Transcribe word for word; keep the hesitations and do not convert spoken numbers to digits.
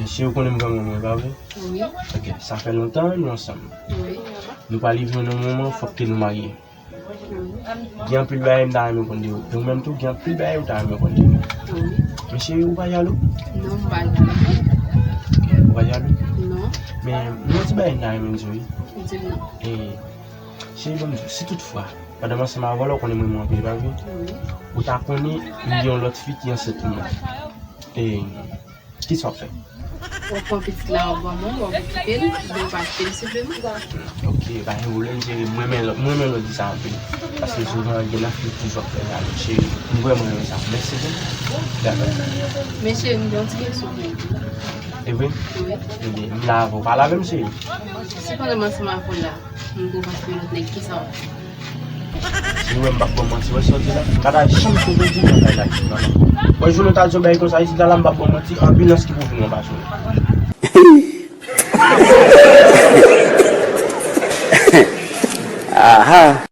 Mesye, ou konnen m renmen mwen, pa vre? Wi. Ok, sa fè lontan nou ansanm. Wi. Nou pral rive nan moman, fòk ke nou marye. Wi. Gen anpil bagay m ta renmen konn de ou. E ou menm tou, gen anpil bagay ou ta renmen konn de mwen. Wi. Men cheri, ou pa jalou? Non, m pa jalou. Ou pa jalou? Non. Men, gen yon ti bagay m ta renmen di w, wi. Di m non. E, cheri, ban m di w, si toutfwa, pandan m ansanm avè w la, ou konnen mwen renmen w anpil, pa vre? Wi. Ou ta konnen m gen yon lòt fi ki ansent pou mwen. E, kisa w ap fè? W ap pran pitit la, w ap ban mwen, w ap okipe l, oubyen w pa kite l senpleman. Ok, pa gen pwoblèm, cheri. Mwen renmen lè, mwen renmen lè w di sa anpil. Paske souvan, gen nan fi toujou ap fè sa, men cheri, m vrèman renmen sa. Mèsi, wi. Dakò. Men cheri, m gen yon ti kesyon pou ou. E vre? Wi. Ebyen, m la avè w. Pale avè m, cheri. Si pandan m ansanm avè w la, m gon kont yon lòt nèg, kisa w ap fè? Si w wè m p ap ba w manti, wè sa w di la. M pa ta janm sonje di w nan kay la isit la, non. Mwen, jounen w ta di yon bagay konsa isit la, la, m p ap ba w manti, anbilans ki pou vin ranpase w. Aha.